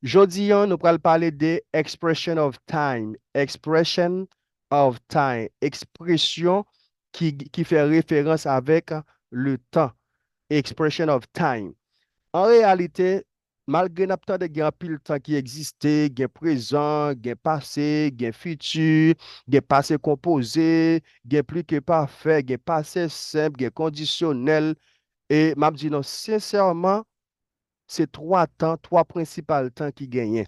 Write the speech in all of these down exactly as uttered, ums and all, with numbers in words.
Jodi a, nou pral pale de expression of time. Expression of time. Ekspresyon ki, ki fè referans avèk le tan. Expression of time. An reyalite, malgre n ap tande gen anpil tan ki egziste, gen prezan, gen pase, gen fiti, gen pase konpoze, gen pli ke pafè, gen pase senp, gen kondisyonèl, e m ap di nou sensèman, se twa tan, twa prensipal tan ki genyen.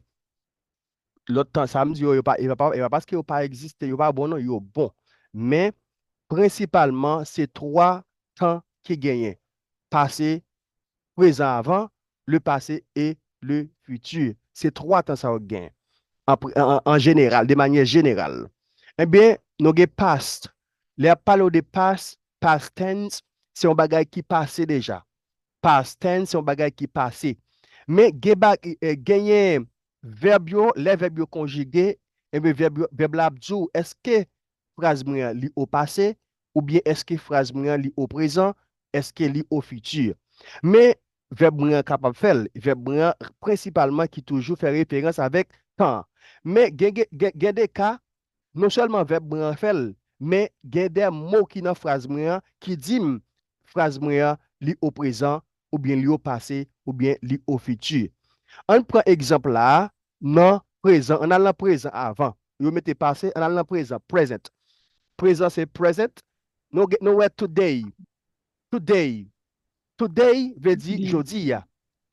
Lòt tan, sa m di yo, yo pa, e pa, e pa paske yo pa egziste, yo pa bon, non, yo bon. Men, prensipalman, se twa tan ki genyen. Pase, prezan avan, le passé et le futur. Se twa tan sa yo k genyen. An, an, an jeneral, de manyè jeneral. Ebyen, nou gen past. Lè y ap pale w de past, past tense, se yon bagay ki pase deja. Past tense, se yon bagay ki pase. Men gen ba-, eh, genyen vèb yo, lè vèb yo konjige, ebyen vèb yo, vèb la ap di w, èske fraz mwen an li o pase, oubyen èske fraz mwen an li o prezan, èske li o fiti. Men, vèb mwen an kapab fè l, vèb mwen an prensipalman ki toujou fè referans avèk tan an. Men, gen, gen, gen, gen de ka, non sèlman vèb mwen an fè l, men gen de mo ki nan fraz mwen an ki di m fraz mwen an li o prezan, oubyen li o pase, oubyen li o fiti. Ann pran egzanp la a, nan prezan, ann al nan prezan avan. Yo mete pase, ann al nan prezan, present. Prezan se present. Nou gen, nou wè today. Today. Today vle di jodi a.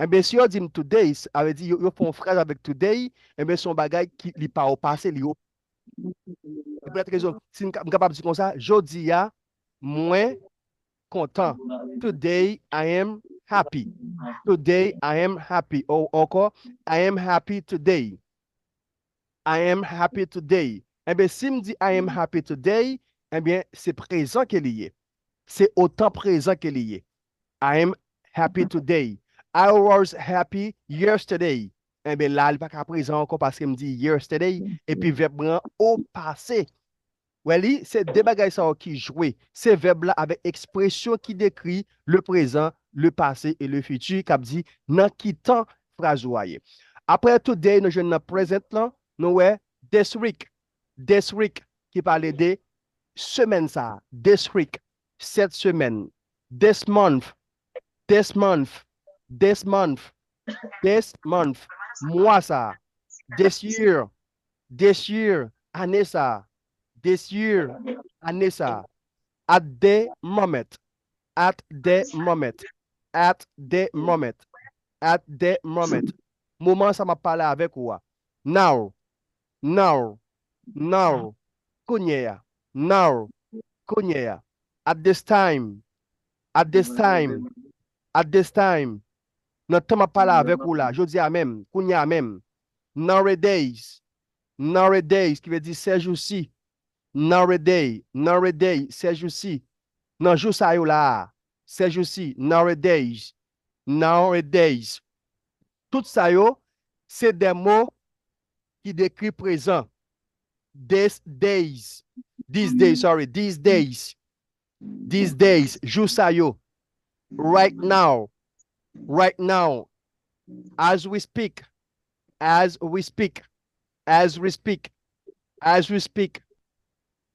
Enben, si yo di m today, sa vle di yo, yo fè yon fraz avèk today, enben, se yon bagay ki, li pa o pase, li o. Se poutèt rezon, si m ka, m kapab di konsa, jodi a, mwen kontan. Today, I am happy. Today, I am happy. Ou ankò, I am happy today. I am happy today. Enben, si m di I am happy today, enben, se prezan ke li ye. Se o tan prezan ke li ye. I am happy today. I was happy yesterday. Enben, la, li pa ka prezan ankò paske m di yesterday, epi vèb mwen an o pase. Wè li, se de bagay sa yo ki jwe. Se vèb la avèk ekspresyon ki dekri le prezan, le pase e le fiti, k ap di nan ki tan fraz ou a ye. Apre today, nou jwenn nan present lan, nou wè this week. This week, ki pale de semèn sa a. This week, sèt semèn. This month, this month, this month, this month, mwa sa a. This year, this year, ane sa a. This year, ane sa a. At the moment, at the moment, at the moment, at the moment. Moman sa m ap pale avèk ou a. Now, now, now, kounye a. Now, kounye a. At this time, at this time, at this time. Nan tan m ap pale avèk ou la, jodi a menm, kounye a menm. Nowadays, nowadays, ki vle di sèjousi. Nowadays, nowadays, sèjousi. Nan jou sa yo la a, sèjousi, nowadays, nowadays. Tout sa yo, se de mo ki dekri prezan. These days, these days, sorry, these days, these days, jou sa yo. Right now, right now, as we speak, as we speak, as we speak, as we speak,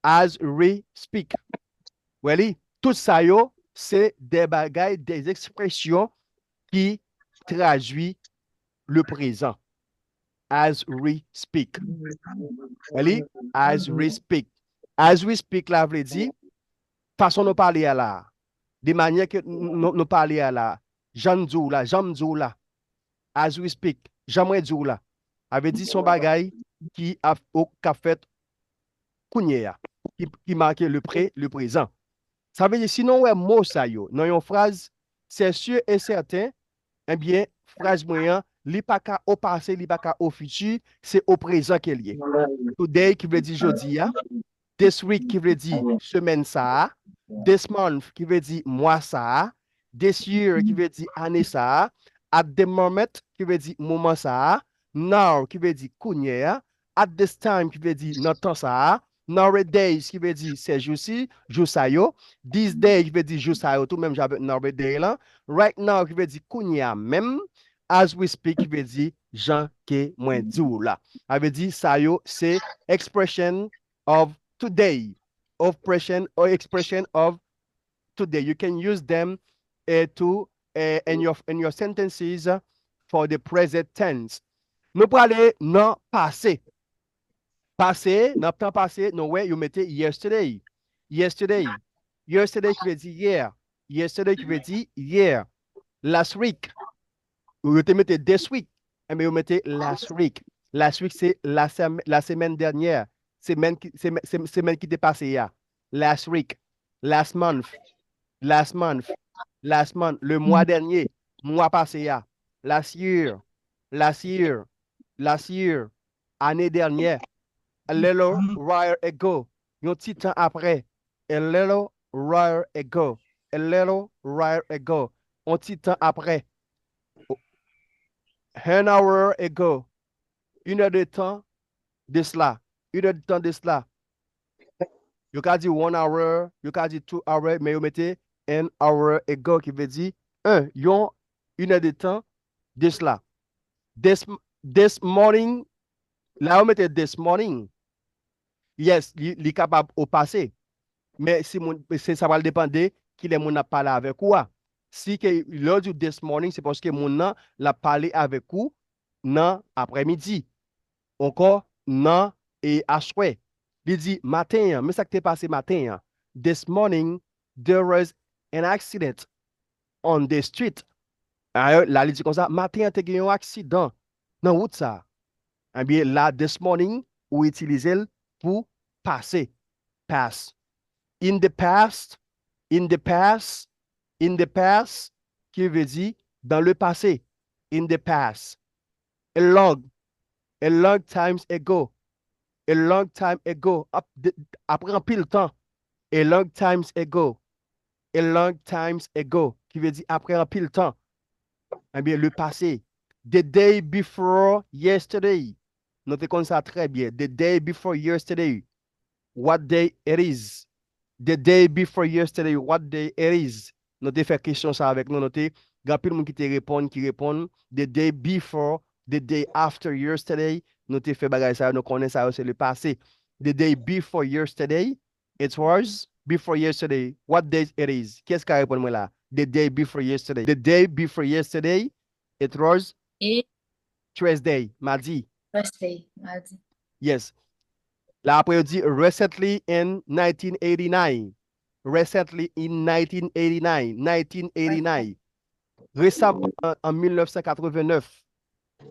as we speak. Wè li, tout sa yo, se de bagay, de ekspresyon ki tradui le prezan. As we speak. Wè li, as we speak. As we speak la vle di, fason nou pale a la, de manyè ke n-, nou, nou pale a la, jan m di w la, jan m di w la, as we speak, jan mwen di w la, a vle di se yon bagay ki ap, o, k ap fèt kounye a, ki, ki make le pre, le prezan. Sa vle di, si nou wè mo sa yo nan yon fraz, se si e sèten, ebyen, fraz mwen an, li pa ka o pase, li pa ka o fiti, se o prezan ke l ye. Today, ki vle di jodi a, this week, ki vle di semèn sa a, this month, ki vle di mwa sa a, this year, ki vle di ane sa a, at the moment, ki vle di moman sa a, now, ki vle di kounye a, at this time, ki vle di nan tan sa a, nowadays, ki vle di sèjousi, jou sa yo, this day, ki vle di jou sa yo, tou menm jan avèk nowadays lan, right now, ki vle di kounye a menm, as we speak, ki vle di jan ke mwen di w la. Sa vle di sa yo se expression of today. Expression, or expression of today. You can use them eh, to eh, in your in your sentences for the present tense. Nou prale nan pase. Pase, nan tan pase, nou wè yo mete yesterday. Yesterday. Yesterday ki vle di yè. Yesterday ki vle di yè. Last week. Yo te mete this week. Enben yo mete last week. Last week se la semèn dènyè. Semèn ki, semèn, semèn ki te pase a. Last week. Last month. Last month. Last month. Le mwa dènye. Mwa pase a. Last year. Last year. Last year. Ane dènyè. A little while ago. Yon ti tan apre. A little while ago. A little while ago. Yon ti tan apre. An hour ago. Inèdtan de sela. Inèdtan de sela. Yo ka di one hour, yo ka di two hour, men yo mete an hour ago ki vle di en, yon, inèdtan de sela. This, this morning, la yo mete this morning. Yes, li, li kapab o pase. Men si moun, se sa pral depann de kilè moun ap pale avèk ou a. Si ke lè yo di w this morning, se paske moun nan l ap pale avèk ou nan aprèmidi. Ankò nan e aswè. Li di maten an, men sa k te pase maten an. This morning, there was an accident on the street. Dayè, la li di konsa, maten an te gen yon aksidan nan wout sa. Ebyen, la this morning, ou itilize l pou pase. Past. In the past, in the past, in the past, ki vle di dans le passé. In the past. A long, a long times ago. A long time ago. Ap, de, apre anpil tan. A long times ago. A long times ago. Ki vle di apre anpil tan. Ebyen, le passé. The day before yesterday. Nou te konn sa trè byen. The day before yesterday. What day it is. The day before yesterday, what day it is. Nou te fè kesyon sa avèk nou, nou te gen anpil moun ki te reponn, ki reponn the day before, the day after yesterday. Nou te fè bagay sa yo, nou konnen sa yo se le passé. The day before yesterday, it was before yesterday. What day it is? Kiyès ka reponn mwen la? The day before yesterday. The day before yesterday, it was Thursday, madi. Thursday, madi. Yes. La apre yo di recently in nineteen eighty-nine. Recently in nineteen eighty-nine. Nineteen eighty-nine. Resaman an, an mil nèf san katreven nèf.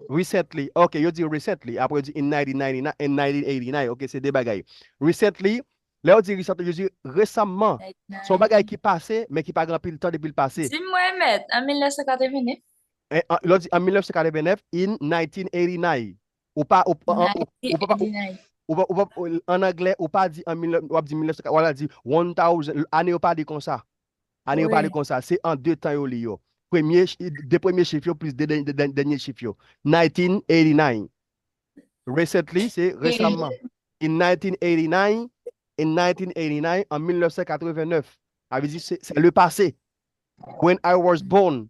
Recently. Ok, yo di recently. Apre yo di in nineteen ninety-nine, in nineteen eighty-nine. Ok, se de bagay. Recently, lè yo di recently, yo di resaman. Se yon bagay ki pase, men ki pa gen anpil tan depi l pase. Di m wè mèt, an mil nèf san katreven nèf. Eh, an, lè w di an mil nèf san katreven nèf, in nineteen eighty-nine. Ou pa, ou, an, ou, ou pa, ou, ou pa, ou pa, an anglè, ou pa di an mil nèf, w ap di mil nèf san, w ap di one thousand, ane yo pa li konsa. Ane yo pa li konsa, se an de tan yo li yo. Premye ch-, de premye chif yo plis de, de, de, dènye chif yo. Nineteen eighty-nine. Recently, se resaman. In nineteen eighty-nine, in nineteen eighty-nine, an mil nèf san katreven nèf. Sa vle di se, se le passé. When I was born,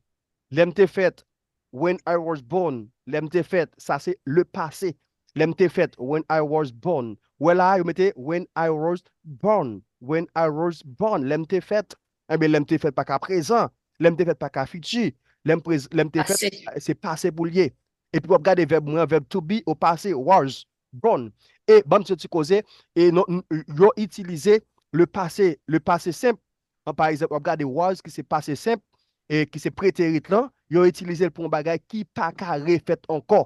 lè m te fèt. When I was born, lè m te fèt. Sa se le passé. Lè m te fèt, when I was born. Wè la, yo mete when I was born. When I was born, lè m te fèt. Enben, lè m te fèt pa ka prezan. Lè m te fèt pa ka fiti. Lè m prez-, lè m te fèt, se pase pou l ye. Epi w ap gade vèb mwen, vèb to be o pase, was, born. E ban m ti, ti koze, e non, n-, yo itilize le passé, le passé simple. An, pa egzanp, w ap gade was ki se pase senp, e ki se preterit lan, yo itilize l pou yon bagay ki pa ka refèt ankò.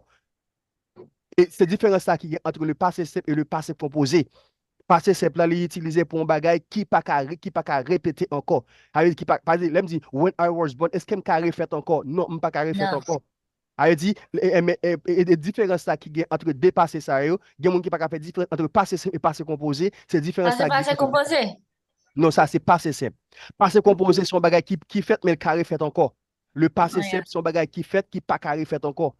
E se diferans sa ki gen ant le passé simple e le passé composé. Pase senp la, li itilize pou yon bagay ki pa ka re-, ki pa ka repete ankò. Sa vle di ki pa, pa di, lè m di, when I was born, èske m ka refèt ankò? Non, m pa ka refèt ankò. Sa vle di, e, e, men, e, e, e diferans sa ki gen ant de pase sa yo, gen moun ki pa ka fè diferans ant pase senp e pase konpoze, se diferans sa ki gen ant. Sa se pase konpoze? Non, sa se pase senp. Pase konpoze se yon bagay ki, ki fèt, men l ka refèt ankò. Le pase senp se yon bagay ki fèt, ki pa ka refèt ankò.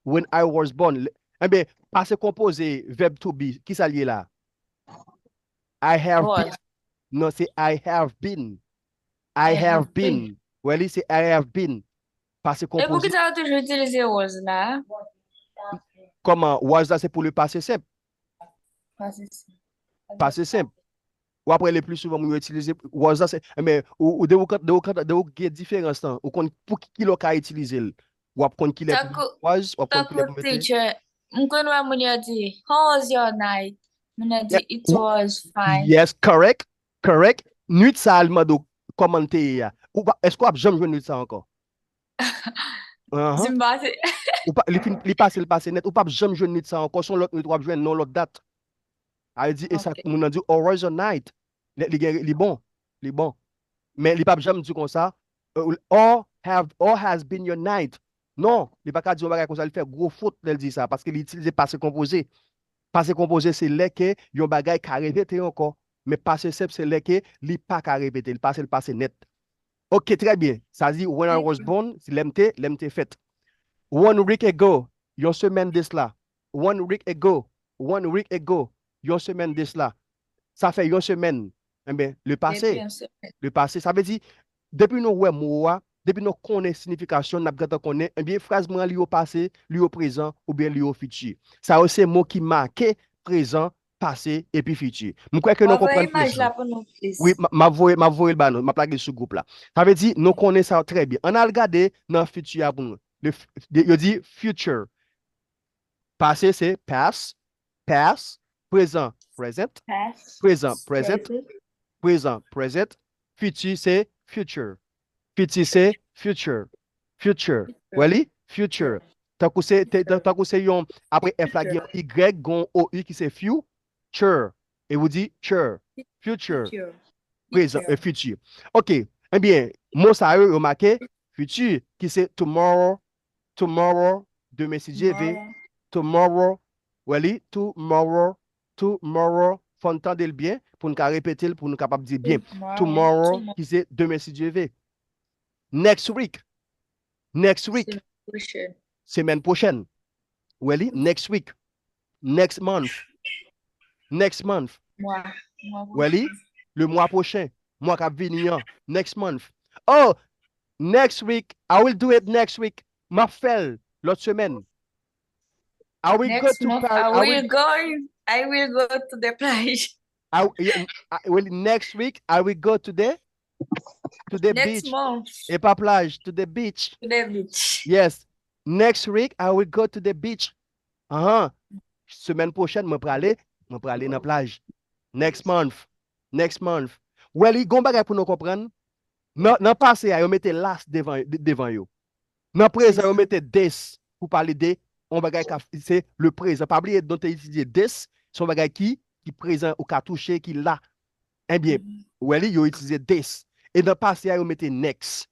When I was born. Le, enben, pase konpoze, vèb to be, ki sa l ye la? I have been. Non, se I have been. I have been. Wè li, se I have been. Pase E pou konpoze. Ki sa yo toujou itilize was la? Kòman? Was la se pou le pase senp. Pase senp. Pase senp. W ap wè le pli souvan moun yo itilize was la se, men ou, ou de ou kan, de ou kan, de ou gen diferans lan. Ou konn pou ki, ki lè w ka itilize l. W ap konn ki lè pou Tankou was, w ap konn ki lè tankou pou mete. Teacher, m konn wè moun yo di, "How was your night?" Moun yo di, Yeah. "It was fine." Yes, correct, correct. Nwit sa a, li mande w kòman l te ye a. Ou pa, èske w ap janm jwenn nwit sa a ankò? Ahan. Di m pase. Ou pa, li, fin, li pase, li pase nèt. Ou p ap janm jwenn nwit sa a ankò. Se yon lòt nwit w ap jwenn nan yon lòt dat. A vle di, e sa Ok. Moun nan di, "How was your night?" Li, li, gen- li bon. Li bon. Men li p ap janm di konsa, uh, "How have, how has been your night?" Non, li pa ka di yon bagay konsa, li fè gwo fot lè l di sa, paske li itilize pase konpoze. Pase konpoze se lè ke yon bagay ka repete ankò, men pase senp se lè ke li pa ka repete, li pase, li pase nèt. Ok, trè byen. Sa di, "When I was born," se lè m te, lè m te fèt. "One week ago," yon semèn de sla. "One week ago," one week ago, yon semèn de sla. Sa fè yon semèn. Enben, le pase. Depi yon semèn. Le pase, sa vle di, depi nou wè mo a, depi nou konnen siyifikasyon, n ap gentan konnen, enben, fraz mwen an li o pase, li o prezan, oubyen li o fiti. Sa yo se mo ki make prezan, pase, epi fiti. M kwè ke nou Mwen voye konprann imaj plis la lan. Pou nou plis. Wi, m, m ap voye, m ap voye l ba nou, m ap lage l sou gwoup la. Sa vle di, nou konnen sa trè byen. Ann al gade nan fiti a pou nou. Le f- de- yo di future. Pase se past, past, prezan, present, Past, prezan, present, present, prezan, present, fiti se future. Fiti se future. Future. Wè li? Future. Tankou se, te- tan- tankou se yon, apre F la gen yon Y, gen yon O U ki se few, ture. E ou di ture. Future. future. Prezan, e fiti. Ok. Ebyen, mo sa yo, yo make fiti, ki se tomorrow, tomorrow, demen si Dye ve, Tomorrow. tomorrow, wè li, tomorrow, tomorrow, fò n tande l byen, pou n ka repete l, pou n kapab di byen. Tomorrow. Tomorrow, Tomorrow. Ki se demen si Dye ve. Next week, next week, Semèn pwochèn. Semèn pwochèn. Wè li, next week, next month, next month. Mwa. Mwa Wè li, pwochèn. Le mwa pwochen, mwa k ap vini an, next month. Oh, next week, I will do it next week. M ap fè l lòt semèn. I will go Next to month, Paris. I I will will, go, I will go to the plage. I, yeah, I, well, next week, I will go to the, to the Next beach. month, E pa plaj, to the beach. To the beach. Yes. Next week, I will go to the beach. Ahan. Semèn pwochèn, mwen prale, mwen prale nan plaj. Next month. Next month. Wè li, gon bagay pou nou konprann. Nan, nan pase a, yo mete last devan, de- devan yo. Nan prezan, yo mete this pou pale de yon bagay ka, se le prezan. Pa bliye, nou te itilize this, se yon bagay ki, ki prezan, ou ka touche, ki la. Ebyen, wè li, yo itilize this. E nan pase a, yo mete next.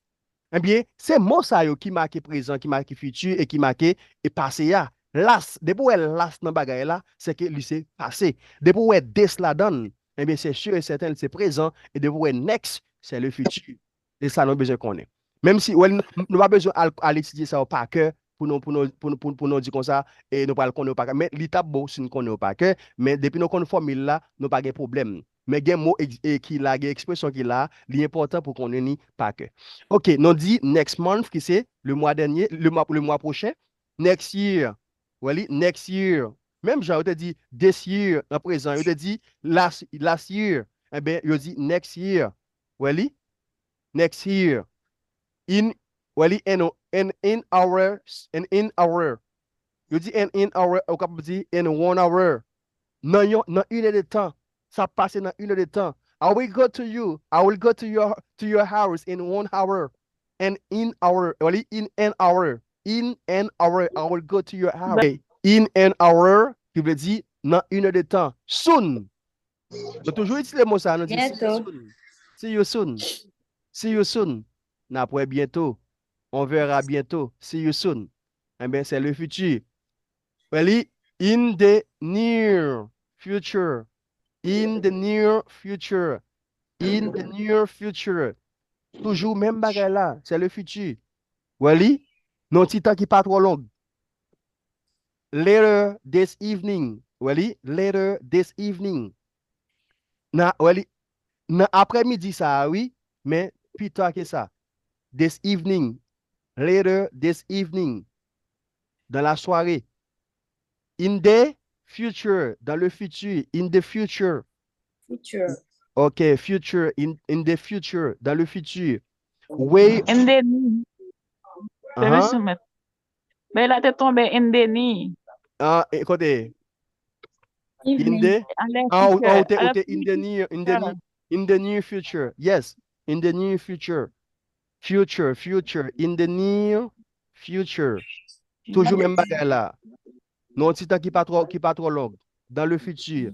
Ebyen, se mo sa yo ki make prezan, ki make fiti e ki make e pase a. Last, depi w wè last nan bagay la, se ke li se pase. Depi w wè this ladan l, ebyen, se sûr et certain, li se prezan. E depi w wè next, se le futur. E sa nou bezwen konnen. Menm si, wè, n- nou pa bezwen al, al etidye sa yo pa kè pou nou, pou nou, pou nou, pou, pou nou di konsa, e nou pral konnen yo pa kè. Men li t ap bon si n konnen yo pa kè, men depi nou konn fòmil la, nou pa gen pwoblèm. Men gen mo e, e ki la, gen ekspresyon ki la, li enpòtan pou konnen li pa kè. Ok, nou di next month, ki se le mwa dènye, le mwa, le mwa pwochen. Next year, wè li, next year. Menm jan yo te di this year, nan prezan, yo te di last, last year. Enben, yo di next year. Wè li? Next year. In, wè li, in, in, in hours, in, in hour. Yo di in, in hour, ou kapab di in one hour. Nan yon, nan inèdtan. Sa pase nan inèdtan. I will go to you. I will go to your, to your house in one hour. And in hour. Wè li, in an hour. In an hour. I will go to your house. In an hour, ki vle di nan inèdtan. Soon. Nou toujou itilize mo sa, nou di see you Bientôt. Soon. See you soon. See you soon. N ap wè byento. On verra bientôt. See you soon. Enben, se le futur. Wè li, in the near future. In the near future. In the near future. Toujou menm bagay la, se le futur. Wè li, nan ti tan ki pa twò long. Later this evening. Wè li, later this evening. Nan, wè li, nan aprèmidi sa a, wi, men pita ke sa. This evening. Later this evening. Dans la soirée. In the future, dans le futur. In the future. Future. Ok, future, in, in the future, dans le futur. Way. In the near. Depi Uh-huh. sou mèt. Men la te tonbe in the near. Ah, e kote? In Evening. the? Anlè Ah, ou, future. ah, ou te, ou Anlè te in the near, in the future. near, in the near future. Yes, in the near future. Future, future, in the near future. Toujou menm bagay la. Nan yon ti tan ki pa twò, ki pa twò long. Dans le futur.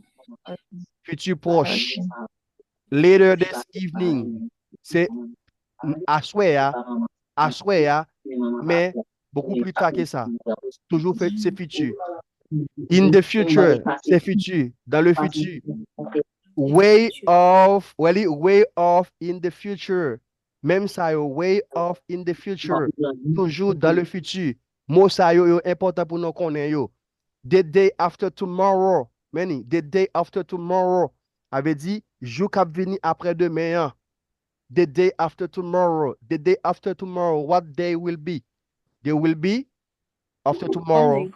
Futur proche. Later this evening. Se aswè a. Aswè a. Men beaucoup plus tard que ça. Toujou fe, se futur. In the future, se futur. Dans le futur. Way off, wè li, way off in the future. Menm sa yo, way off in the future. Toujou dans le futur. Mo sa yo, yo enpòtan pou nou konnen yo. The day after tomorrow. Men ni, the day after tomorrow. Sa vle di, jou k ap vini apre demen an. The day after tomorrow. The day after tomorrow. What day will be? There will be after tomorrow. Sunday.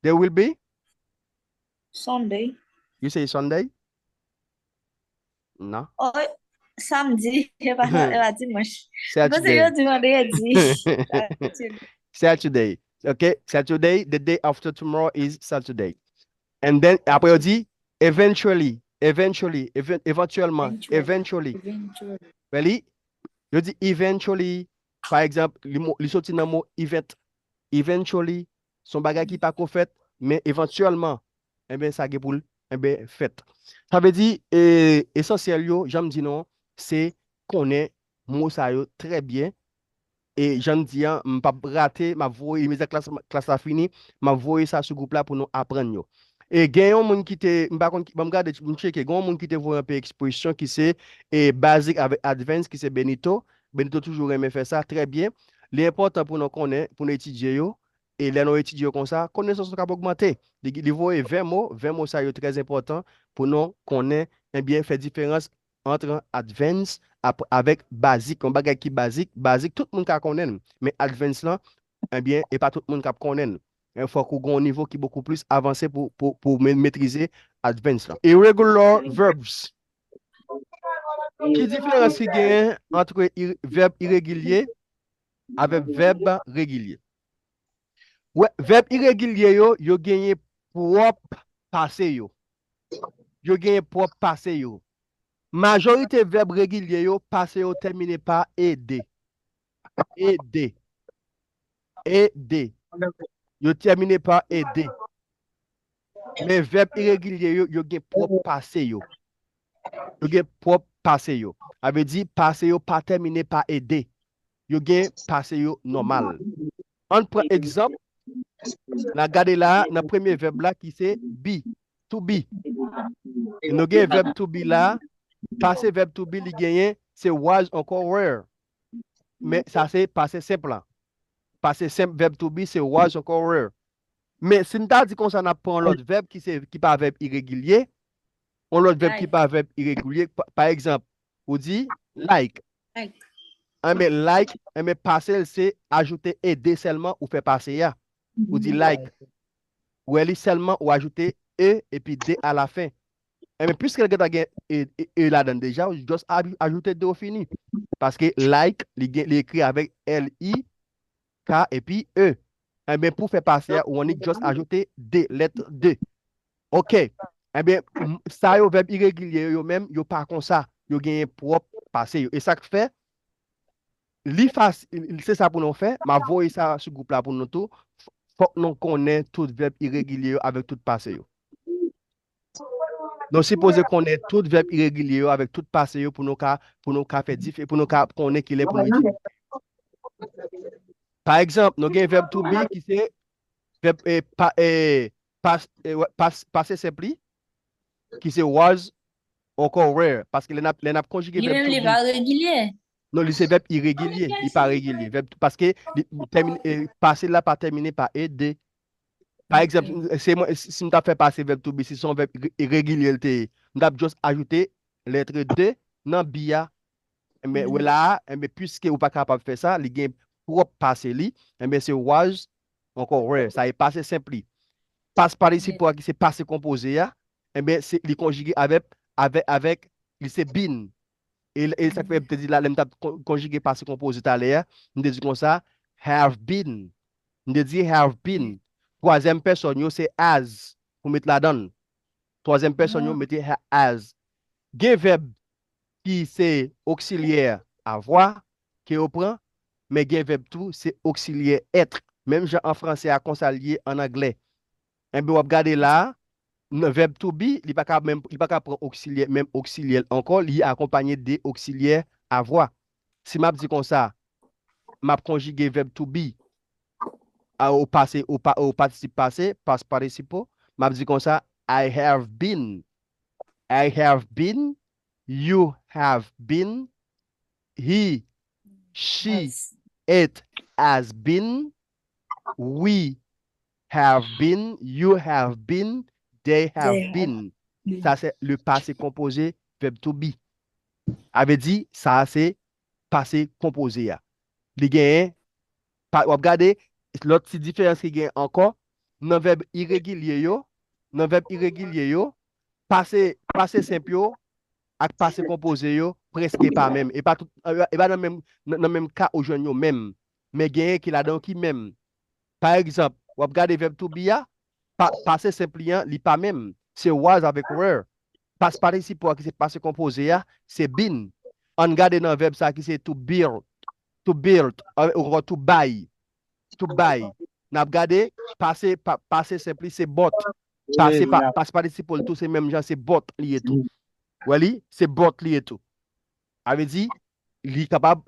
There will be? Sunday. You say Sunday? Non. Oh, samdi, e pa, e pa dimanch. Mwen se Saturday. Yo di vandredi. Saturday. Saturday. Ok? Saturday, the day after tomorrow is Saturday. And then, apre yo di, eventually, eventually, even, evantyèlman, Eventually. Eventually. Eventually. Wè li, yo di eventually, pa egzanp, li, mo- li soti nan mo event. Eventually, se yon bagay ki pa ko fèt, men evantyèlman, enben, sa gen pou l, enben, fèt. Sa vle di, e, esansyèl yo, jan m di nou, se konnen mo sa yo trè byen. E jan m di an, m p ap rate, m ap voye, imedya klas, klas la fini, m ap voye sa sou gwoup la pou nou aprann yo. E gen yon moun ki te, m pa konn, ki- ban m gade, m tcheke, gen yon moun ki te voye yon pe ekspresyon ki se e, basic avèk advanced, ki se Benito. Benito toujou renmen fè sa, trè byen. Li enpòtan pou nou konnen, pou nou etidye yo. E lè nou etidye yo konsa, konesans nou k ap ogmante. Li, li voye ven mo, ven mo sa yo trè enpòtan pou nou konnen, ebyen, fè diferans ant advanced ap- avèk basic. Yon bagay ki basic, basic, tout moun ka konnen l. Men advanced lan, ebyen, e pa tout moun k ap konnen l. E fòk ou gen yon nivo ki beaucoup plus avanse pou, pou, pou me- metrize advanced lan. Irregular verbs. Ki diferans ki genyen ant vèb iregilye avèk vèb regilye? Wè, vèb iregilye yo, yo genyen pwòp pase yo. Yo genyen pwòp pase yo. Majorite vèb regilye yo, pase yo tèmine pa ed. Ed. Ed. Yo tèmine pa ed. Men vèb iregilye yo, yo gen pwòp pase yo. Yo gen pwòp pase yo. Sa vle di, pase yo pa tèmine pa ed. Yo gen pase yo nòmal. Ann pran egzanp, n a gade la, nan premye vèb la ki se be, to be. Nou gen vèb to be la, pase vèb to be li genyen, se was ankò were. Men sa se pase senp la. Pase senp vèb to be se was ankò were. Men si n ta di konsa n ap pran yon lòt vèb ki se, ki pa vèb iregilye, yon lòt vèb ki Like. Pa vèb iregilye, pa, pa egzanp, ou di like. Like. Enben like, enben pase l se ajoute ed sèlman ou fè pase a. Ou di like. Ou wè li sèlman ou ajoute e epi de a la fen. Enben piske l gentan gen e, e, e ladan l deja, ou just aj- ajoute de ou fini. Paske like, li gen, li ekri avèk L I K epi e. Enben pou fè pase a, ou annik just ajoute de, lèt de. Ok. Enben, m- sa yo vèb iregilye yo, yo menm, yo pa konsa. Yo genyen pwòp pase yo. E sa k fè, li fasil, se sa pou nou fè. M a voye sa sou gwoup la pou nou tou. F- Fòk nou konnen tout vèb iregilye yo avèk tout pase yo. Nou sipoze konnen tout vèb iregilye yo avèk tout pase yo pou nou ka, pou nou ka fè dife, pou nou ka konnen kilè pou nou itilize. Pa egzanp, nou gen vèb to be ki se vèb e, pa, e, pas, e, wè, pas, pase senp li, ki se was ankò were. Paske lè n ap, lè n ap konjige Li vèb menm to li be, pa regilye. Non, li se vèb iregilye, li pa regilye. Vèb, paske li, tèmin, e, pase la pa tèmine pa ed. Pa egzanp, se mwen, si si m ta fè pase vèb to be, si se yon vèb ire- iregilye l te ye, m t ap just ajoute lèt de nan be a. Men wè la a, enben, piske ou pa kapab fè sa, li gen pwòp pase li, enben se was, ankò were. Sa e pase senp li. Past participle a ki se pase konpoze a, enben se, li konjige avèk, avèk, avèk, li se been. E, e sa k fè m te di la, lè m t ap kon- konjige pase konpoze talè a, m te di konsa, have been. M te di have been. Twazyèm pèsòn yo se as pou met ladan l. Twazyèm pèsòn yo mete ha- as. Gen vèb ki se oksilyè avoir ke yo pran, men gen vèb tou se oksilyè être. Menm jan an franse a konsa l ye an anglè. Enben w ap gade la, nan vèb to be, li pa ka menm, li pa ka pran oksilyè, menm oksilyè l ankò, li akonpanye de oksilyè avoir. Si m ap di konsa, m ap konjige vèb to be a, o pase, o pa, o patisip pase, past participle, m ap di konsa, I have been. I have been. You have been. He, she, it has been. We have been. You have been. They have been. Sa se le pase konpoze vèb to be. A vle di, sa se pase konpoze a. Li genyen, pa, w ap gade, lòt ti diferans ki gen ankò, nan vèb iregilye yo, nan vèb iregilye yo, pase, pase senp yo ak pase konpoze yo prèske pa menm. E pa tout, e pa nan menm, nan, nan menm ka ou jwenn yo menm. Men genyen ki ladan yo ki menm. Pa egzanp, w ap gade vèb to be a, pa, pase senp li an, li pa menm. Se was avèk were. Past participle a ki se pase konpoze a, se been. Ann gade nan vèb sa ki se to build, to build, a, ou to buy, to buy. N ap gade, pase, pa, pase senp li se bought. Pase, pa, past participle tou se menm jan, se bought li ye tou. Wè li, se bought li ye tou. A vle di, li kapab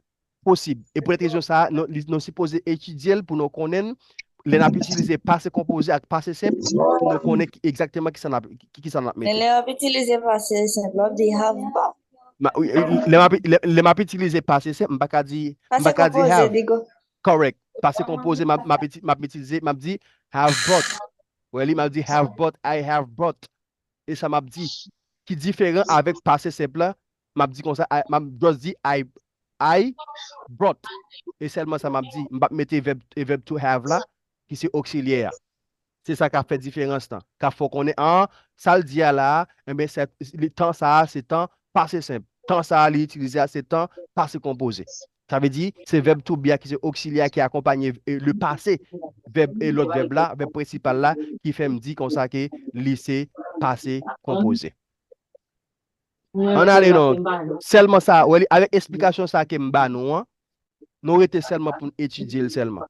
posib. E poutèt rezon sa a, nou, li, nou sipoze etidye l pou nou konnen l, lè n ap itilize pase konpoze ak pase senp, pou nou konnen ki, egzakteman ki sa n ap, ki, ki sa n ap Men mete. Lè w ap itilize pase senp la, w ap di have bought. Ma, wi, wi, lè m ap, lè, lè m ap itilize pase senp, m pa ka di, m Pase pa ka di konpoze, have. Digo. Correct. Pase konpoze, m ap, m ap iti- m ap itilize, m ap di have bought. Wè li, m ap di have bought, I have bought. E sa m ap di, ki diferan avèk pase senp la, m ap di konsa, I- m ap just di I, I brought. E sèlman sa m ap di. M p ap mete vèb, e vèb to have la, ki se oksilyè a. Se sa k ap fè diferans lan. K ap fè w konnen, an, sa l di a la a, enben, se, li, tan sa a, se tan pase senp. Tan sa a, li itilize a, se tan pase konpoze. Sa vle di, se vèb to be a ki se oksilyè a ki akonpanye, e, le pase, vèb, e lòt vèb la, vèb prensipal la, ki fè m di konsa ke li se pase konpoze. Ann ale non. Sèlman sa, wè li, avèk esplikasyon sa ke m ba nou an, nou rete sèlman pou n etidye l sèlman.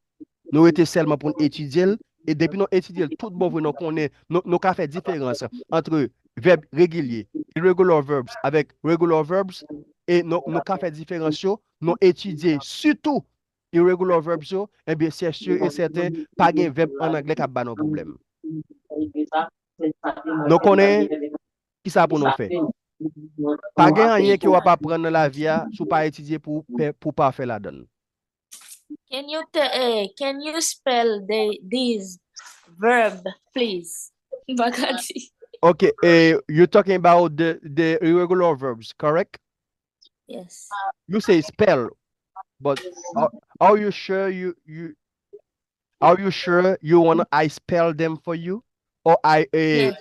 Nou rete sèlman pou n etidye l, e depi nou etidye l tout bon vre, nou konnen, nou, nou ka fè diferans ant vèb regilye, irregular verbs, avèk regular verbs, e nou, nou ka fè diferans yo, nou etidye sitou irregular verbs yo, ebyen, se sure et certain, pa gen vèb an anglè k ap ba nou pwoblèm. Nou konnen kisa pou nou fè. Pa gen anyen ke w ap aprann nan lavi a si w pa etidye pou w pè, pou w pafè ladan l. Can you te- eh, can you spell the, these verb, please? M pa ka di. Okay, eh, you're talking about the, the irregular verbs, correct? Yes. You say spell, but are, are you sure you, you, are you sure you wanna I spell them for you? Or I, eh, Yes.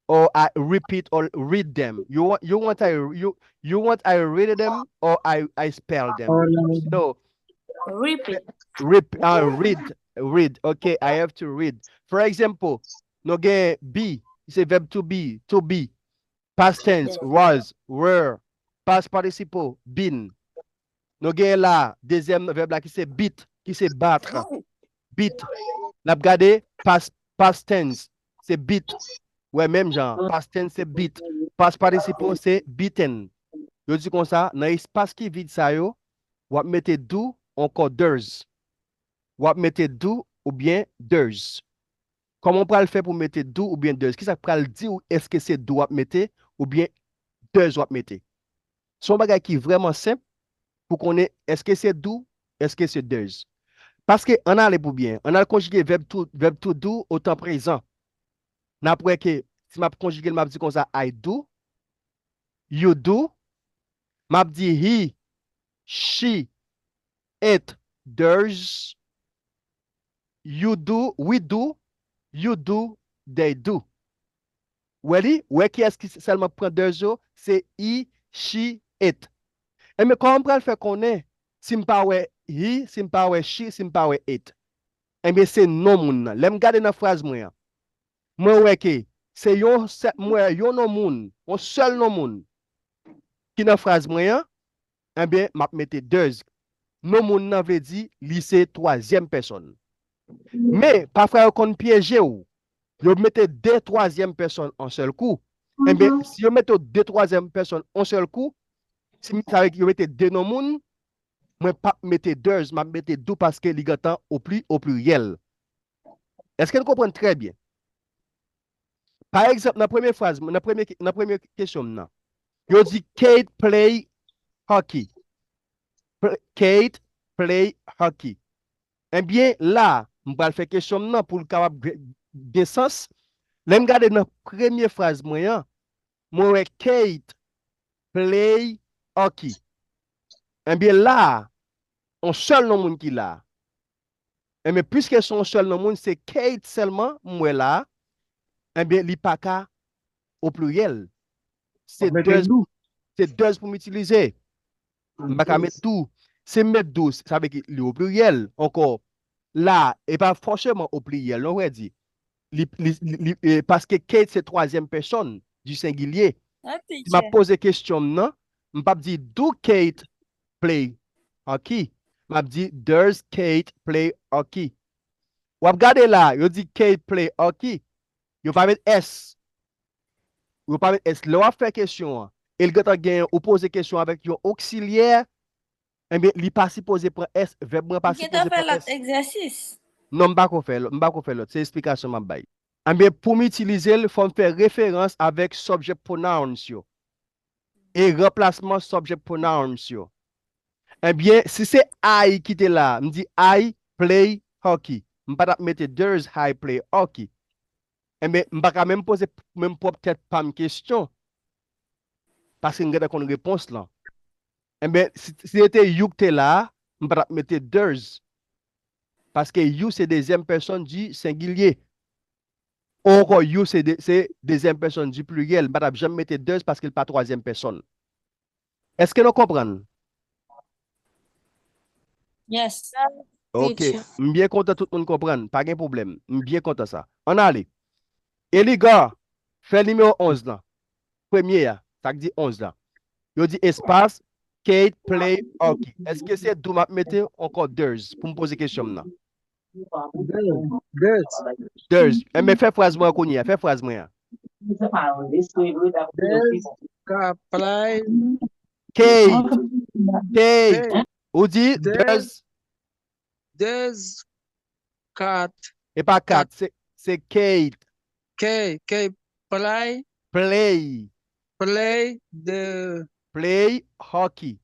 or I repeat or read them? You want, you want I, you, you want I read them or I, I spell them? No. Repeat. Rep, uh, read, read. Okay, I have to read. For example, nou gen be, se vèb to be, to be. Past tense, was, were. Past participle, been. Nou gen la, dezyèm vèb la ki se beat, ki se battre. Beat. N ap gade past, past tense, se beat. Wè, menm jan, past tense se beat. Past participle se beaten. Yo di konsa, nan espas ki vid sa yo, w ap mete do ankò does. W ap mete do oubyen does. Kòman w pral fè pou mete do oubyen does? Kisa k pral di w èske se do w ap mete oubyen does w ap mete? Se yon bagay ki vrèman senp pou konnen èske se do, èske se does. Paske ann ale pou byen, ann al konjige vèb to, vèb to do o tan prezan. N ap wè ke si m ap konjige l, m ap di konsa, I do, you do, m ap di he, she, it, There's, you do, we do, you do, they do. Wè li? Wè kiyès ki sèlman pran there's yo? Se he, she, it. Enben, kòman m pral fè konnen si m pa wè he, si m pa wè she, si m pa wè it? Enben, se non moun nan. Lè m gade nan fraz mwen an, mwen wè ke se yon sè-, m wè yon non moun, yon sèl non moun ki nan fraz mwen an, enben, m ap mete there's. Non moun nan vle di li se twazyèm pèsòn. Men, pafwa yo konn pyeje w. Yo mete de twazyèm pèsòn yon sèl kou. Enben, si yo mete w de twazyèm pèsòn yon sèl kou, si m, sa vle di yo mete de non moun, mwen p ap mete there's, m ap mete do paske li gentan o pli, o pliryèl. Èske n konprann trè byen? Pa egzanp, nan premye fraz, nan premye, nan premye kesyon m nan, yo di Kate play hockey. Pl-, Kate play hockey. Ebyen, la, m pral fè kesyon m nan pou l kapab gen, gen sans. Lè m gade nan premye fraz mwen an, mwen wè Kate play hockey. Ebyen, la, yon sèl non moun ki la. Enben, piske se yon sèl non moun, se Kate sèlman m wè la, enben, li pa ka o pliryèl. Se there's, se there's pou m itilize. M pa ka met do. Si m met do, sa vle di li o pliryèl ankò. La, e pa fòseman o pliryèl, non, frè di. Li, li, li, li, e, paske Kate se twazyèm pèsòn di sengilye. Si m ap poze kesyon m nan, m p ap di, do Kate play hockey? M ap di, does Kate play hockey? W ap gade la, yo di Kate play hockey. Yo pa met S. Yo pa met S. Lè w ap fè kesyon an, e l gentan gen, ou poze kesyon avèk yon oksilyè, enben, li pa sipoze pran S, vèb mwen pa sipoze pran S. Non, m pa ko fè lòt, m pa ko fè lòt. Se esplikasyon m ap bay. Enben, pou m itilize l, fò m fè referans avèk subject pronouns yo e ranplasman subject pronouns yo. Ebyen, si se I ki te la, m di, I play hockey. M pa t ap mete, does I play hockey? Ebyen, m pa ka menm poze menm pwòp tèt pa m kesyon. Paske m gentan konn repons lan. Ebyen, si, si se te you ki te la, m pa t ap mete does. Paske you se dezyèm pèsòn di sengilye. Ou ankò you se de, se dezyèm pèsòn di pliryèl. M pa t ap janm mete does paske l pa twazyèm pèsòn. Èske nou konprann? Yes. Ok. M byen kontan tout moun konprann. Pa gen pwoblèm. M byen kontan sa. Ann ale. Eliga, fè nimewo onz lan. Premye a, sa k di onz lan. Yo di espas, Kate play hockey. Èske se do m ap mete ankò does pou m poze kesyon m nan? Does. Does. Enben, fè fraz mwen an kounye a. Fè fraz mwen an. Does ka play. Kate. Kate. Ou di does. Does cat. E pa cat, se, se Kate. Kate, Kate play. Play. Play the. Play hockey.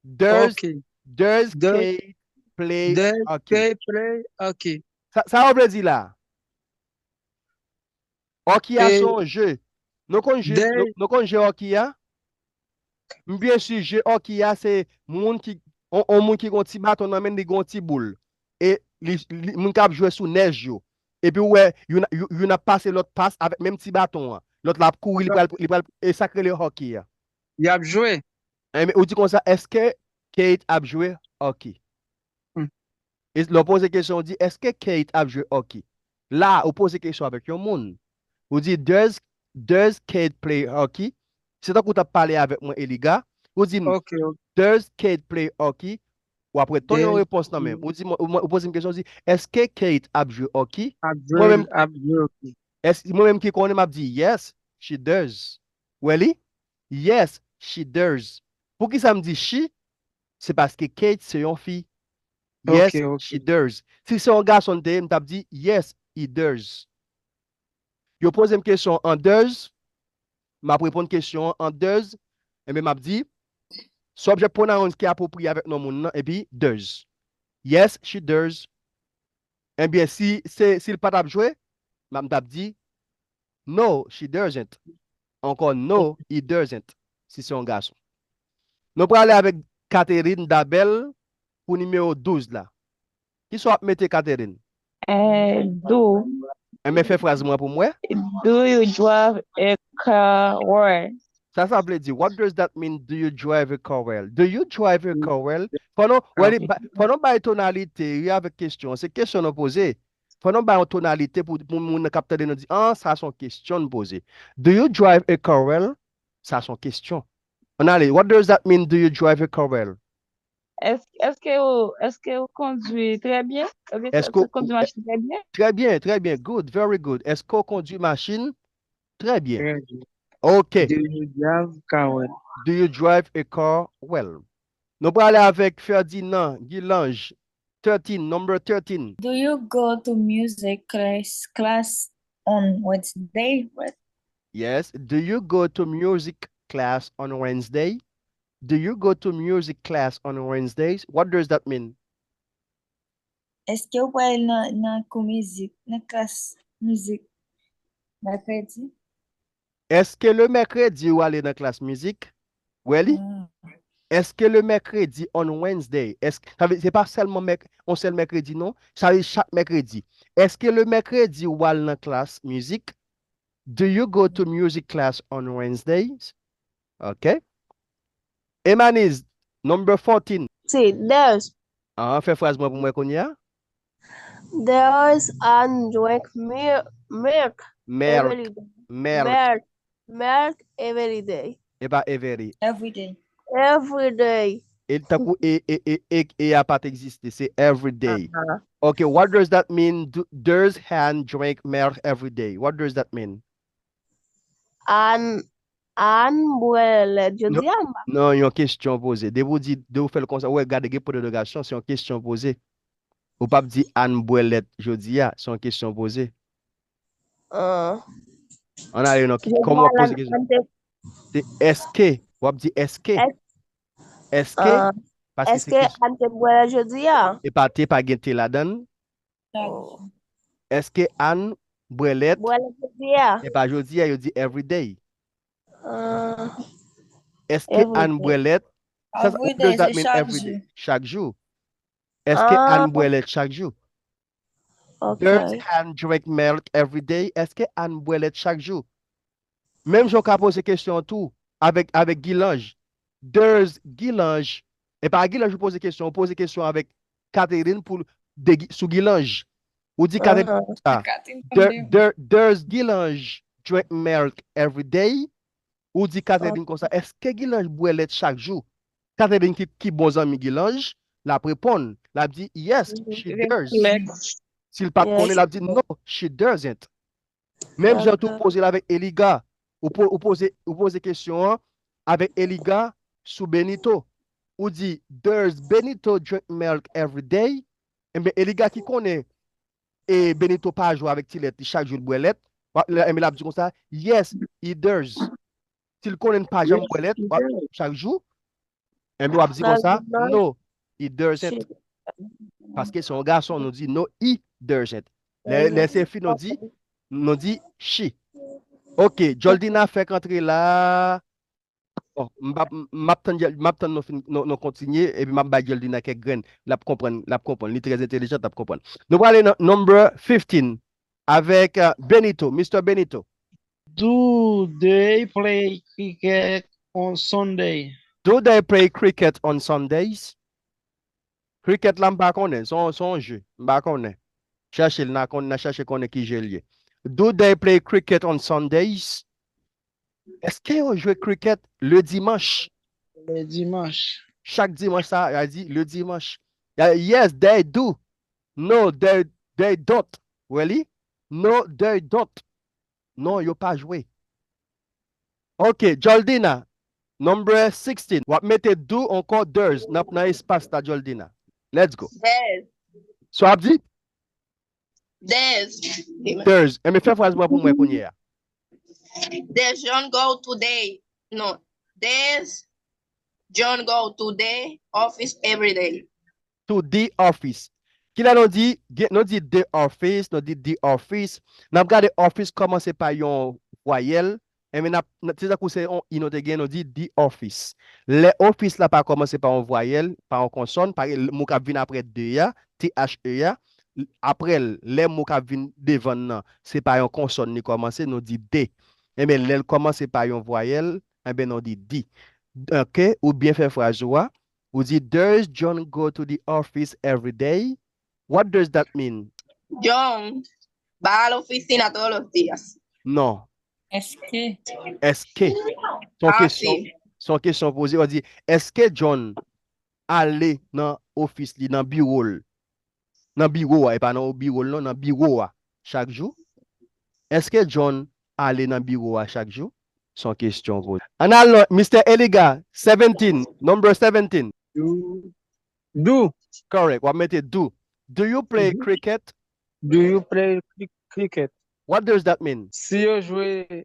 Does, hockey. Does Kate play hockey? Does Kate play hockey? Sa, sa w vle di la? Hockey a se yon je. Nou konn je, nou, nou konn je hockey a? M byen si je hockey a se moun ki, on, on moun ki gon ti baton nan men li gon ti boul. E li, li, moun k ap jwe sou nèj yo. Epi ou wè, youn, youn, youn ap pase lòt pas avèk menm ti baton an. Lòt la ap kouri, li pral, li pral, e sa k rele hockey a. Y ap jwe. Enben, ou di konsa, èske Kate ap jwe hockey? E lè w poze kesyon, ou di, èske Kate ap jwe hockey? La, ou poze kesyon avèk yon moun. Ou di, does, does Kate play hockey? Se tankou w t ap pale avèk mwen, Eliga. Ou di m, does Kate play hockey? W ap retann yon repons nan men m. Ou di, ou, ou poze m kesyon, ou di, èske Kate ap jwe hockey? Mwen menm, mwen menm ki konnen, m ap di, yes, she does. Wè li? Yes, she does. Poukisa m di she? Se paske Kate se yon fi. Yes, she does. Si se yon gason l te ye, m t ap di, yes, he does. Yo poze m kesyon an does, m ap reponn kesyon an an does, enben m ap di, subject pronouns ki apwopriye avèk non moun nan, epi does. Yes, she does. Enben, si se, si l pa t ap jwe, m ap, m t ap di, no, she doesn't. Ankò, no, he doesn't, si se yon gason. Nou prale avèk Catherine Dabel pou nimewo douz la. Kisa w ap mete, Catherine? Eh, do. Enben, fè fraz mwen pou mwen. Do you drive a car well? Sa, sa vle di, what does that mean, do you drive a car well? Do you drive a car well? Fò nou, wè, li ba- fò nou bay tonalite, wi, avèk kesyon. Se kesyon nou poze. Fò nou bay yon tonalite pou, pou moun nan k ap tande nou di, ah, sa se yon kesyon n poze. Do you drive a car well? Sa se yon kesyon. Ann ale, what does that mean, do you drive a car well? Èske èske ou èske ou kondwi trè byen? Oubyen Èske ou kondwi machin trè byen? Trè byen, trè byen. Good, very good. Èske w kondwi machin? Trè byen. Trè byen. Ok. Do you drive car well? Do you drive a car well? Nou prale avèk Ferdinand Guilange, thirteen, number thirteen. Do you go to music class class on Wednesday? What? Yes. Do you go to music class on Wednesday? Do you go to music class on Wednesdays? What does that mean? Èske ou pral nan nan kou mizik, nan klas mizik mèkredi? Èske le mèkredi ou ale nan klas mizik? Wè li? Ah. Èske le mèkredi on Wednesday? Èske sa vle se pa sèlman mèk on sèl mèkredi non, sa vle chak mèkredi. Èske le mèkredi ou al nan klas mizik? Do you go to music class on Wednesdays? Ok. Emaniz, number fourteen. Si, there's. Ah, fè fraz mwen pou mwen kounye a. There's and drink milk, milk Milk. every day. Milk. Milk, milk every day. E pa every. Every day. Every day. E tankou e, e, e, e, e a pa t egziste. Se every day. Ah, Ok, what does that mean? Do, does Han drink milk every day? What does that mean? Ann ann bwè lèt jodi a. Non, yon kesyon poze. Depi w di, depi w fè l konsa, ou wè, gade, gen pwen de entewogasyon, se yon kesyon poze. Ou p ap di ann bwè lèt jodi a, se yon kesyon poze. Ah. Ann ale nan ki, kòman w ap poze kesyon? Se èske, w ap di èske. Èske, Ah. paske se Èske kesyon. Ann te bwè lèt jodi a? E pa te pa gen te ladan l. Oh. Èske Ann bwè lèt? Bwè lèt jodi a? E pa jodi a, yo di every day. Ah. Èske Ann bwè lèt? Sa, sa, Every what does day, that se mean, chak every day? Jou. Chak jou. Èske Ah. Ann bwè lèt chak jou? Ok. Does Han drink milk every day? Èske Ann bwè lèt chak jou? Menm jan w ka poze kesyon an tou avèk, avèk Guilange. Does Guilange, e pa Guilange ou poze kesyon, ou poze kesyon avèk Catherine pou de, sou Guilange. Ou di Catherine Ah. konsa. There, there, does Guilange drink milk every day? Ou di Catherine konsa, èske Guilange bwè lèt chak jou? Catherine ki, ki bon zanmi Guilange, l ap reponn. L ap di, yes, she does. Si l pa t konnen, l ap di, no, she doesn't. Menm jan tou, ou poze l avèk Eliga. Ou, po, ou, poze, ou poze kesyon an avèk Eliga sou Benito. Ou di, does Benito drink milk every day? Enben, Eliga ki konnen e Benito pa jwe avèk ti lèt li, chak jou l bwè lèt. Enben, l ap di konsa, yes, he does. Si l konnen l pa janm bwè lèt chak jou, enben, w ap di konsa, no, he doesn't. Paske se yon gason, nou di, no, he doesn't. Lè, lè se fi, nou di, nou di, she. Ok, Joldina fèk antre la. Bon, m ap, m ap tann, m ap tann nou, fin, nou, nou kontinye, epi m ap bay Joldina kèk grenn. L ap konprann, l ap konprann. Li trè entelijan, l ap konprann. Nou prale nan number fifteen avèk uh, Benito, Mister Benito. Do they play cricket on Sunday? Do they play cricket on Sundays? Cricket la m pa konnen, se yon, se yon je, m pa konnen. Chèche l, n a konn, n a chèche konnen ki je l ye. Do they play cricket on Sundays? Èske yo jwe cricket le dimanche? Le dimanche. Chak dimanche sa, y a di le dimanche. Y a, yes, they do. No, they, they don't. Really? No, they don't. Non, yo pa jwe. Ok, Joldina, number sixteen. W ap mete do ankò does nan, nan espas la, Joldina. Let's go. There's. So ap di? There's. There's. Enben fè fraz mwen pou mwen kounye a. There's John go today. No. There's John go to the office every day. To the office. Kilè nou di, gen- nou di the office, nou di the office. N ap gade office kòmanse pa yon vwayèl. Enben, n ap, n ap, se tankou se yon i nou te gen, nou di the office. Lè office la pa kòmanse pa yon vwayèl, pa yon konsòn, pa, mo k ap vin apre the a, T H E a, apre l, lè mo k ap vin devan l nan, se pa yon konsòn li kòmanse, nou di the. Enben, lè l kòmanse pa yon vwayèl, enben, nou di the. Ok, ou byen fè fraz ou a. Ou di, "Does John go to the office every day?" What does that mean? John ba al ofisin a todos los días. Non. Èske? Èske? Se yon kesyon, se yon kesyon poze. Ou di, èske John ale nan ofis li, nan biwo l? Nan biwo a, e pa nan biwo l non, nan biwo a, chak jou? Èske John ale nan biwo a chak jou? Se yon kesyon poze. Ann al, Mister Eliga, seventeen, number seventeen. Do. Do. Correct. W ap mete do. Do you play cricket? Do you play cri- cricket? What does that mean? Si yo jwe,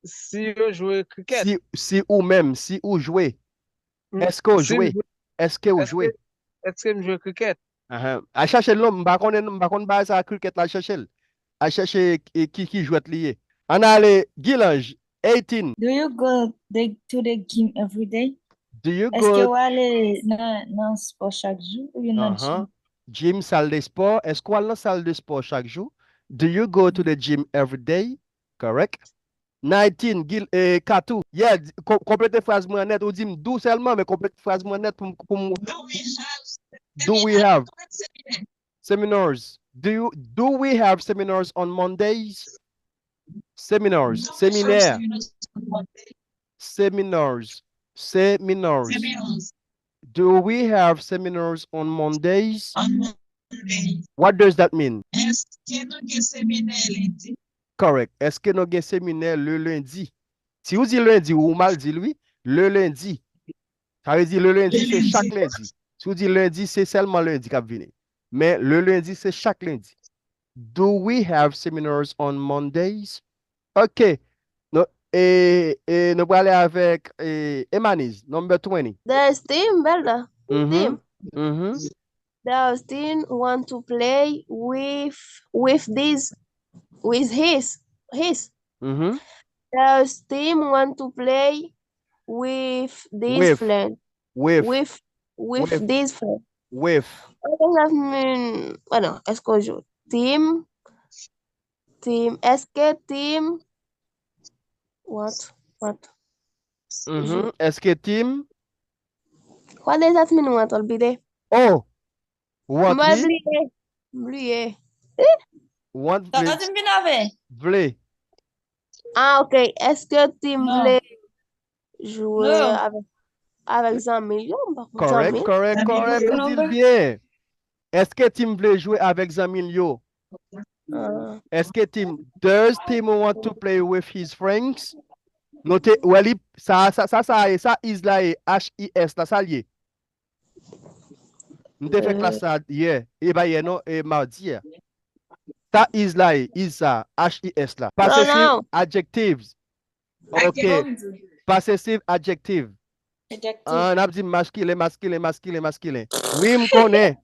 si yo jwe cricket. Si, si ou menm, si ou jwe. Mm, Èske w si m jwe? jwe- Èske w èske- jwe? Èske m jwe cricket? Ahan. Al chache l non, m pa konnen, m pa konn bagay sa cricket la, al chache l. Al chache e, ki, ki jwèt li ye. Ann ale, Gilange, eighteen. Do you go the, to the gym every day? Do you Èske go w ale nan, nan spò chak jou ou nan Ahan. gym? Gym, sal de spò. Èske w al nan sal de spò chak jou? Do you go to the gym every day? Correct. Nineteen, Gil, eh, Katou. Yeah, di- ko- konplete fraz mwen nèt. Ou di m do sèlman, men konplete fraz mwen nèt pou m. Pou m Do we have Do we have seminars? Do you, do we have seminars on Mondays? Seminars, seminè. Seminars, seminars. Do we have seminars on Mondays? What does that mean? Èske nou gen seminè lendi? Correct. Èske nou gen seminè le lendi? Si ou di lendi, ou mal di l, wi. Le lendi. Sa vle di le lendi, se chak lendi. Si ou di lendi, se sèlman lendi k ap vini. Men le lendi, se chak lendi. Do we have seminars on Mondays? Ok. Nou, e, e, nou prale avèk e, Emaniz, number twenty. There's team, Belda. Mhm. Team. Mhm. There's team want to play with with this with his his. Mhm. There's team want to play with this With. friend. With. With with With. This friend. With. What does that mean? Bueno, escojo. Team. Team. Èske team. What? What? Mhm. Èske team? What does that mean? What, olvidé. Oh. Want Mwen li? Bliye. Bliye. Want Sa vle, ta di m vin avè. vle. Ah, ok. Èske team Non. Vle jwe Non. avèk avèk zanmi l yo? M pa konn Correct, zanmi. correct, correct. Ou di l byen. Èske team vle jwe avèk zanmi l yo? Ah. Èske team, does team want to play with his friends? Nou te, wè li, sa, sa, sa, sa, e sa, is la, e H I S la, sa l ye. M te fè klas sa yè, e pa yè non, e madi a. Sa is la, e is sa, H I S la. Possessive non. Adjectives. Ok. Possessive adjective. Adjective. Ah, n ap di maskilen, maskilen, maskilen, maskilen. Wi, m konnen.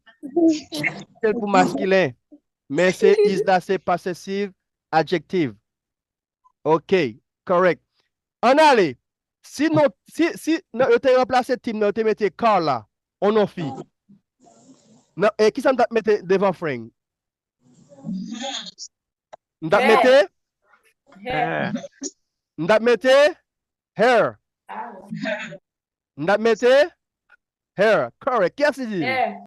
Se pou maskilen. Men se is la, se possessive adjective. Ok, correct. Ann ale. Si non, si, si non, yo te ranplase team nan, yo te mete Carla, on non fi. Nan, e kisa m t ap mete devan friend? M t ap Her. Mete? Her. M t ap mete? Her. Ah, M t ap mete? Her. Correct. Kiyès ki di? Her.